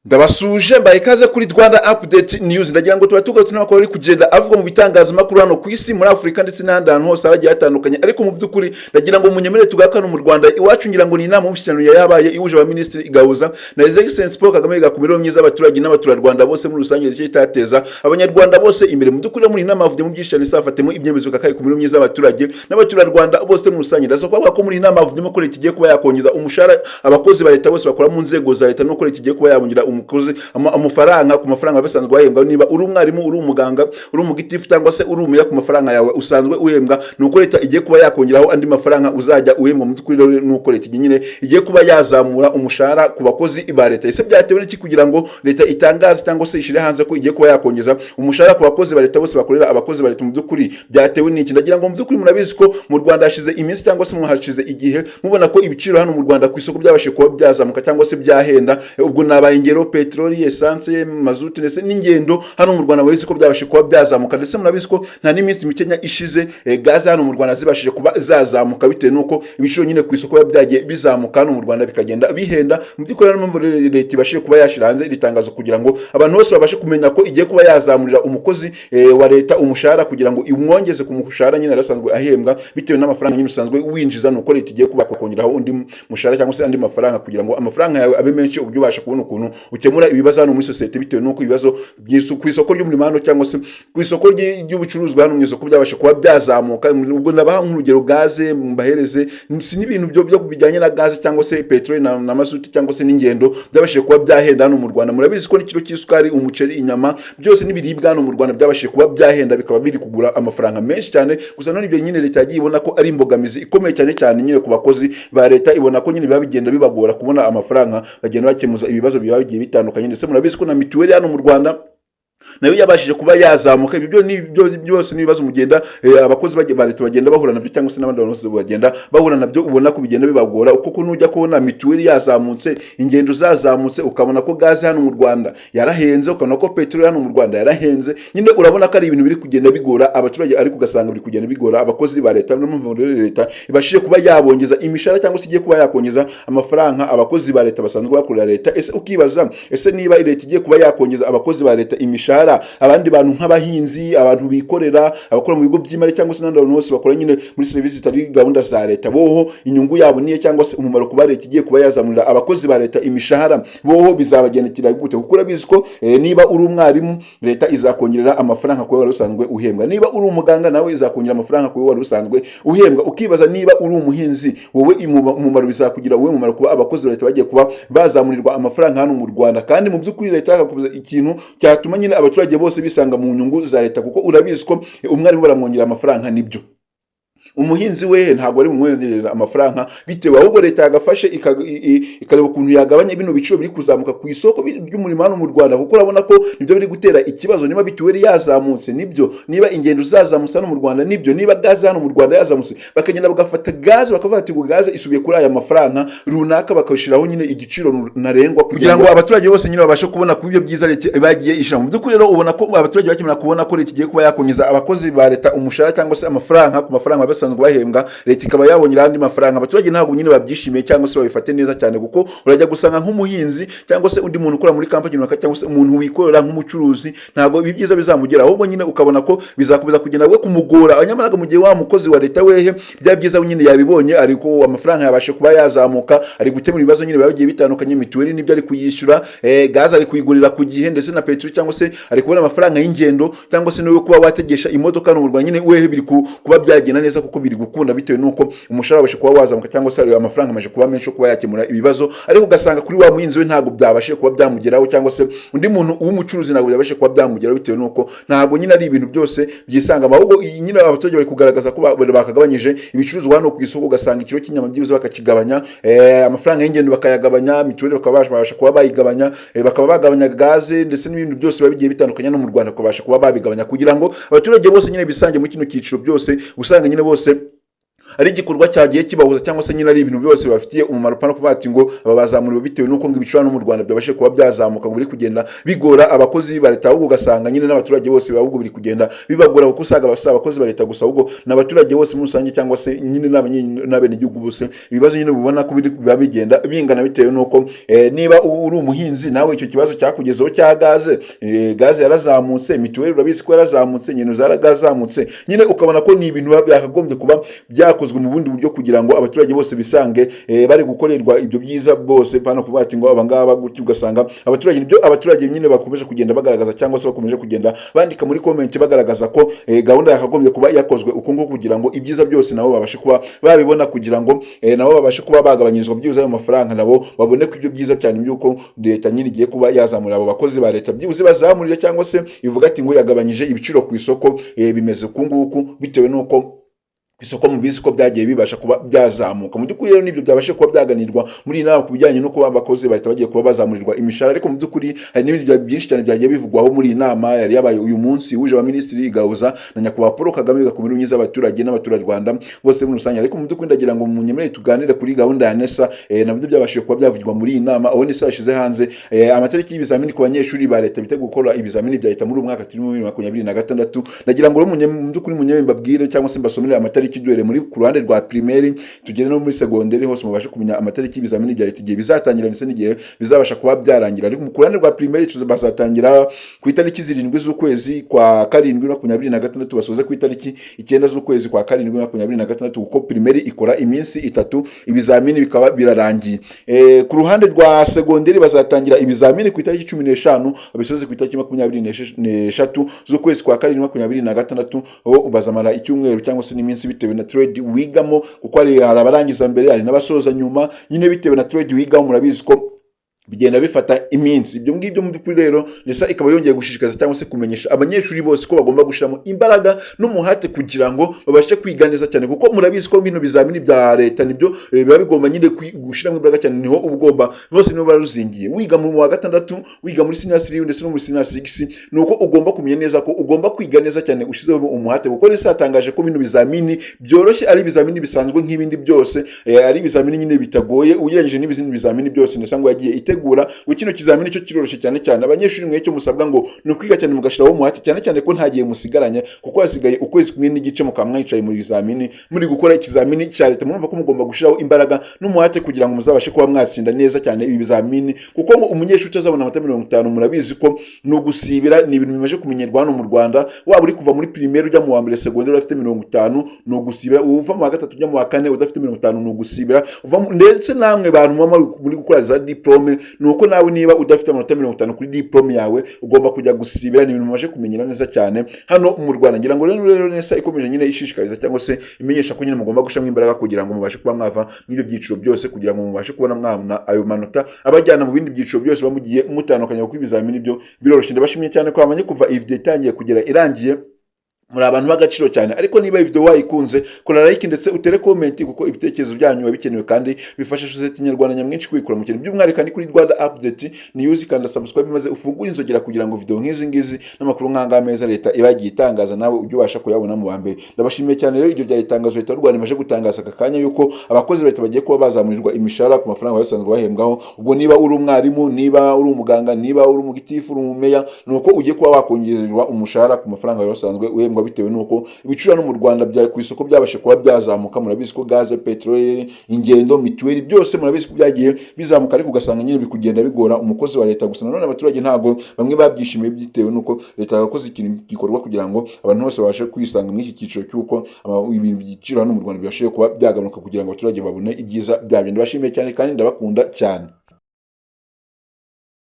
Ndabasuje, mbaye ikaze kuri Rwanda Update News. Ndagira ngo tuba tugarutse n'amakuru ari kugenda avuga mu bitangazamakuru hano ku isi, muri Afurika ndetse n'ahandi hantu hose hagiye hatandukanye. Ariko mu by'ukuri ndagira ngo munyemere tugaruke hano mu Rwanda iwacu. Ngira ngo ni inama y'umushyikirano yabaye ihuje abaminisitiri, igahuza na His Excellency Paul Kagame, yiga ku mibereho myiza y'abaturage n'abaturarwanda bose muri rusange, ndetse itateza abanyarwanda bose imbere. Mu by'ukuri muri iyi nama bavuze mu byinshi cyane, izafatemo ibyemezo bikakaye ku mibereho myiza y'abaturage n'abaturarwanda bose muri rusange. Ndaza kuvuga ko muri iyi nama bavuzemo ko leta igiye kuba yakongeza umushahara abakozi ba leta bose bakora mu nzego za leta, nuko leta igiye kuba yabongera umukozi amafaranga ku mafaranga basanzwe bahembwa. Niba uri umwarimu, uri umuganga, uri umugitifu cyangwa se uri umuya, ku mafaranga yawe usanzwe uhembwa, nuko leta igiye kuba yakongeraho andi mafaranga uzajya uhembwa. Mu by'ukuri rero nuko leta nyine igiye kuba yazamura umushahara ku bakozi ba leta. Ese byatewe n'iki kugira ngo leta itangaze cyangwa se ishyire hanze ko igiye kuba yakongeza umushahara ku bakozi ba leta bose bakorera abakozi ba leta? Mu by'ukuri byatewe n'iki? Ndagira ngo mu by'ukuri murabizi ko mu Rwanda hashize iminsi cyangwa se hashize igihe mubona ko ibiciro hano mu Rwanda ku isoko byabashije kuba byazamuka cyangwa se byahenda. Ubwo nabaye ingero peteroli, essence, mazutu ndetse n'ingendo. Hano mu Rwanda murabizi ko byabashije kuba byazamuka, ndetse murabizi ko nta n'iminsi mikenya ishize gaze hano mu Rwanda zibashije kuba zazamuka, bitewe n'uko ibiciro nyine ku isoko biba byagiye bizamuka hano mu Rwanda, bikagenda bihenda. Mu by'ukuri rero mpamvu rero leta ibashije kuba yashyira hanze iri tangazo kugira ngo abantu bose babashe kumenya ko igiye kuba yazamurira umukozi wa leta umushahara, kugira ngo imwongeze ku mushahara nyine yari asanzwe ahembwa, bitewe n'amafaranga nyine usanzwe winjiza. Nuko leta igiye kuba kongeraho undi mushahara cyangwa se andi mafaranga, kugira ngo amafaranga yawe abe menshi, uburyo ubasha kubona ukuntu ukemura ibibazo hano muri sosiyete, bitewe n'uko ibibazo ku isoko ry'umurimo hano cyangwa se ku isoko ry'ubucuruzwa hano mu isoko byabasha kuba byazamuka. Ubwo ndabaha nk'urugero gaze, mbahereze si n'ibintu byo bijyanye na gaze cyangwa se peteroli na mazuti cyangwa se n'ingendo byabashije kuba byahenda hano mu Rwanda. Murabizi ko n'ikiro cy'isukari, umuceri, inyama, byose n'ibiribwa hano mu Rwanda byabashije kuba byahenda, bikaba biri kugura amafaranga menshi cyane. Gusa none ibyo nyine leta yagiye ibona ko ari imbogamizi ikomeye cyane cyane nyine ku bakozi ba leta, ibona ko nyine biba bigenda bibagora kubona amafaranga bagenda bakemuza ibibazo biba bigiye bitandukanye. Ndetse murabizi ko na mituweli hano mu Rwanda nayo yabashije kuba yazamuka. Ibyo ni byo byose n'ibibazo mugenda abakozi ba leta bagenda bahura nabyo, cyangwa se n'abandi bantu bose bagenda bahura nabyo, ubona ko bigenda bibagora, kuko nujya kubona mituweli yazamutse, ingendo zazamutse, ukabona ko gaze hano mu Rwanda yarahenze, ukabona ko peteroli hano mu Rwanda yarahenze, nyine urabona ko ari ibintu biri kugenda bigora abaturage, ariko ugasanga biri kugenda bigora abakozi ba leta. Niyo mpamvu rero leta ibashije kuba yabongeza imishahara cyangwa se igiye kuba yakongeza amafaranga abakozi ba leta basanzwe bakorera leta. Ese ukibaza, ese niba leta igiye kuba yakongeza abakozi ba leta imishahara, abandi bantu nk'abahinzi, abantu bikorera, abakora mu bigo by'imari cyangwa se n'abandi bantu bose bakora nyine muri serivisi zitari gahunda za leta, boho inyungu yabo niye cyangwa se umumaro kuba leta igiye kuba yazamurira abakozi ba leta imishahara, boho bizabagendekera gute? Kuko urabizi ko niba uri umwarimu, leta izakongerera amafaranga kuba wari usanzwe uhembwa. Niba uri umuganga, nawe izakongera amafaranga kuba wari usanzwe uhembwa. Ukibaza, niba uri umuhinzi, wowe umumaro bizakugira wowe mumaro kuba abakozi ba leta bagiye kuba bazamurirwa amafaranga hano mu Rwanda? Kandi mu by'ukuri leta yakakubuza ikintu cyatuma nyine abaturage bose bisanga mu nyungu za leta, kuko urabizi ko umwarimu baramwongerera amafaranga, nibyo. Umuhinzi we ntabwo ari bumwongereza amafaranga, bitewe ahubwo leta yagafashe ikareba ukuntu yagabanya bino biciro biri kuzamuka ku isoko ry'umurimo hano mu Rwanda, kuko urabona ko nibyo biri gutera ikibazo. Niba mituweli yazamutse, nibyo. Niba ingendo zazamutse hano mu Rwanda, nibyo. Niba gaze hano mu Rwanda yazamutse, bakagenda bagafata gaze, bakavuga ati ngo gaze isubiye kuri aya mafaranga runaka, bakashyiraho nyine igiciro ntarengwa kugira ngo abaturage bose nyine babashe kubona ku ibyo byiza leta bagiye ishyira. Mu by'ukuri rero ubona ko abaturage bakimara kubona ko leta igiye kuba yakongeza abakozi ba leta umushahara cyangwa se amafaranga ku mafaranga basanzwe bahembwa, leta ikaba yabonera andi mafaranga, abaturage ntabwo nyine babyishimiye cyangwa se babifate neza cyane, kuko urajya gusanga nk'umuhinzi cyangwa se undi muntu ukora muri kampani runaka cyangwa se umuntu wikorera nk'umucuruzi, ntabwo ibi byiza bizamugera, ahubwo nyine ukabona ko bizakomeza kugenda we kumugora. Nyamara mu gihe wa mukozi wa leta wehe bya byiza nyine yabibonye, ariko amafaranga yabashe kuba yazamuka, ari gukemura ibibazo nyine biba bigiye bitandukanye. Mituweli nibyo ari kuyishyura, gaze ari kuyigurira ku gihe, ndetse na peteroli, cyangwa se ari kubona amafaranga y'ingendo cyangwa se niwe kuba wategesha imodoka hano mu Rwanda, nyine wehe biri kuba byagenda neza, kuko biri gukunda bitewe n'uko umushahara wabasha kuba wazamuka cyangwa se amafaranga amaze kuba menshi yo kuba yakemura ibibazo. Ariko ugasanga kuri wa muhinzi we ntabwo byabashije kuba byamugeraho, cyangwa se undi muntu w'umucuruzi ntabwo byabashije kuba byamugeraho, bitewe n'uko ntabwo nyine ari ibintu byose byisanga. Ahubwo nyine abaturage bari kugaragaza ko bakagabanyije ibicuruzwa hano ku isoko, ugasanga ikiro cy'inyama byibuze bakakigabanya, amafaranga y'ingendo bakayagabanya, mituweli bakaba babasha kuba bayigabanya, bakaba bagabanya gaze ndetse n'ibindi byose biba bigiye bitandukanye no mu Rwanda, bakabasha kuba babigabanya kugira ngo abaturage bose nyine bisange muri kino cyiciro byose, usanga nyine bose. ari igikorwa cyagiye kibahuza, cyangwa se nyine ari ibintu byose bibafitiye umumaro, pana kuvuga ati ngo aba bazamuriwe bitewe n'uko ngo ibiciro hano mu Rwanda byabashe kuba byazamuka, ngo biri kugenda bigora abakozi ba leta, ahubwo ugasanga nyine n'abaturage bose ahubwo biri kugenda bibagora, kuko usanga abasaba abakozi ba leta gusa, ahubwo n'abaturage bose muri rusange, cyangwa se nyine n'abenegihugu bose. Ibibazo nyine ubona ko biba bigenda bingana, bitewe n'uko niba uri umuhinzi, nawe icyo kibazo cyakugezeho cya gaze. Gaze yarazamutse, mituweli urabizi ko yarazamutse, ingendo zarazamutse. Nyine ukabona ko ni ibintu biba byakagombye kuba byakozwe mu bundi buryo kugira ngo abaturage bose bisange bari gukorerwa ibyo byiza bose, pana kuvuga ati ngo abangaba gutyo. Ugasanga abaturage, nibyo abaturage nyine bakomeje kugenda bagaragaza, cyangwa se bakomeje kugenda bandika muri comment, bagaragaza ko gahunda yakagombye kuba yakozwe uko nguko kugira ngo ibyiza byose nabo babashe kuba babibona, kugira ngo nabo babashe kuba bagabanyirizwa byibuze ayo mafaranga, nabo babone ko ibyo byiza cyane by'uko leta nyine igiye kuba yazamurira abo bakozi ba leta, byibuze bazamurire, cyangwa se ivuga ati ngo yagabanyije ibiciro ku isoko, bimeze uku nguku, bitewe n'uko isoko mubizi ko byagiye bibasha kuba byazamuka. Mu by'ukuri rero nibyo byabashe kuba byaganirwa muri iyi nama ku bijyanye no kuba abakozi bahita bagiye kuba bazamurirwa imishahara. Ariko mu by'ukuri hari n'ibindi byinshi cyane byagiye bivugwaho muri iyi nama yari yabaye uyu munsi wuje abaminisitiri, igahuza na nyakubahwa Paul Kagame, bigakomera myiza abaturage n'abaturarwanda bose muri rusange. Ariko mu by'ukuri ndagira ngo munyemerere tuganire kuri gahunda ya NESA. Nabyo byabashije kuba byavugirwa muri iyi nama, aho NESA yashyize hanze amatariki y'ibizamini ku banyeshuri ba leta biteguye gukora ibizamini bya leta muri uyu mwaka turimo, 2026. Ndagira ngo rero mu by'ukuri munyemerere mbabwire cyangwa se mbasomere amatariki, duhere muri ku ruhande rwa primaire tugere no muri segonderi hose, mubashe kumenya amatariki y'ibizamini bya leta, igihe bizatangira ndetse n'igihe bizabasha kuba byarangira. Ariko ku ruhande rwa primaire bazatangira ku itariki 7 z'ukwezi kwa karindwi 26, basoze ku itariki 9 z'ukwezi kwa karindwi 26, kuko primaire ikora iminsi 3, ibizamini bikaba birarangiye. Ku ruhande rwa segonderi bazatangira ibizamini ku itariki 15, babisoze ku itariki 23 z'ukwezi kwa karindwi 26, aho bazamara icyumweru cyangwa se n'iminsi, bitewe na trade wigamo, kuko hari abarangiza mbere, hari n'abasoza nyuma. Nyine bitewe na trade wigamo, murabizi ko bigenda bifata iminsi ibyo ngibyo. Mu by'ukuri rero NESA ikaba yongeye gushishikariza cyangwa se kumenyesha abanyeshuri bose ko bagomba gushyiramo imbaraga n'umuhate kugira ngo babashe kwiga neza cyane, kuko murabizi ko bino bizamini bya leta nibyo biba bigomba nyine gushyiramo imbaraga cyane. Niho uba ugomba bose, niho baruzingiye. Wiga mu wa gatandatu, wiga muri senior 3 ndetse no muri senior 6, ni uko ugomba kumenya neza ko ugomba kwiga neza cyane ushyizeho umuhate, kuko NESA yatangaje ko bino bizamini byoroshye, ari ibizamini bisanzwe nk'ibindi byose, ari ibizamini nyine bitagoye ugereranyije n'ibizindi bizamini byose NESA ngo yagiye itegura. Ngo kino kizamini cyo kiroroshye cyane cyane. Abanyeshuri mwe icyo musabwa ngo ni ukwiga cyane, mugashyiraho umuhate, cyane cyane ko nta gihe musigaranye, kuko hasigaye ukwezi kumwe n'igice mukaba mwicaye muri bizamini, muri gukora ikizamini cya leta. Murumva ko mugomba gushyiraho imbaraga n'umuhate kugira ngo muzabashe kuba mwatsinda neza cyane ibi bizamini, kuko ngo umunyeshuri utazabona amanota 50, murabizi ko ni ugusibira. Ni ibintu bimaze kumenyerwa hano mu Rwanda. Waba uri kuva muri primaire ujya mu wa mbere segonderi udafite 50, ni ugusibira. Uva mu wa gatatu ujya mu wa kane udafite 50, ni ugusibira. Ndetse namwe bantu muba muri gukora za diplôme, ni uko nawe niba udafite amanota 50 kuri diplôme yawe, ugomba kujya gusibira. Ni ibintu mumaze kumenyera neza cyane hano mu Rwanda. Ngira ngo rero NESA ikomeje nyine ishishikariza cyangwa se imenyesha ko nyine mugomba gushyiramo imbaraga kugira ngo mubashe kuba mwava muri ibyo byiciro byose, kugira ngo mubashe kubona mwabona ayo manota abajyana mu bindi byiciro byose bamugiye mutandukanye, kuko ibizamini byo biroroshye. Ndabashimiye cyane ko bamenye kuva iyi video itangiye kugera irangiye. Muri abantu b'agaciro cyane. Ariko niba iyi video wayikunze, kora like ndetse utere comment, kuko ibitekerezo byanyu biba bikenewe kandi bifasha sosiyete nyarwanda nyamwinshi kwikura mu kintu, by'umwihariko ni kuri Rwanda Update News. Kanda subscribe maze ufungure inzogera kugira ngo video nk'izi ngizi n'amakuru nk'anga meza leta iba yagiye itangaza, nawe ujye ubasha kuyabona mu wa mbere. Ndabashimiye cyane. Rero iryo ryari itangazo leta y'u Rwanda imaze gutangaza aka kanya, yuko abakozi ba leta bagiye kuba bazamurirwa imishahara ku mafaranga basanzwe bahembwaho. Ubwo niba uri umwarimu, niba uri umuganga, niba uri umugitifu, uri umumeya, ni uko ugiye kuba wakongererwa umushahara ku mafaranga wari wasanzwe uhembwa, bitewe n'uko ibiciro no mu Rwanda bya ku isoko byabashe kuba byazamuka. Murabizi ko gaze, peteroli, ingendo, mituweli, byose murabizi ko byagiye bizamuka, ariko ugasanga nyine biri kugenda bigora umukozi wa leta gusa. Nanone abaturage ntabwo bamwe babyishimiye, bitewe n'uko leta yakoze ikintu gikorwa kugira ngo abantu bose babashe kwisanga muri iki cyiciro cy'uko ibintu by'igiciro hano mu Rwanda bibashe kuba byagabanuka, kugira ngo abaturage babone ibyiza byabyo. Ndabashimiye cyane kandi ndabakunda cyane.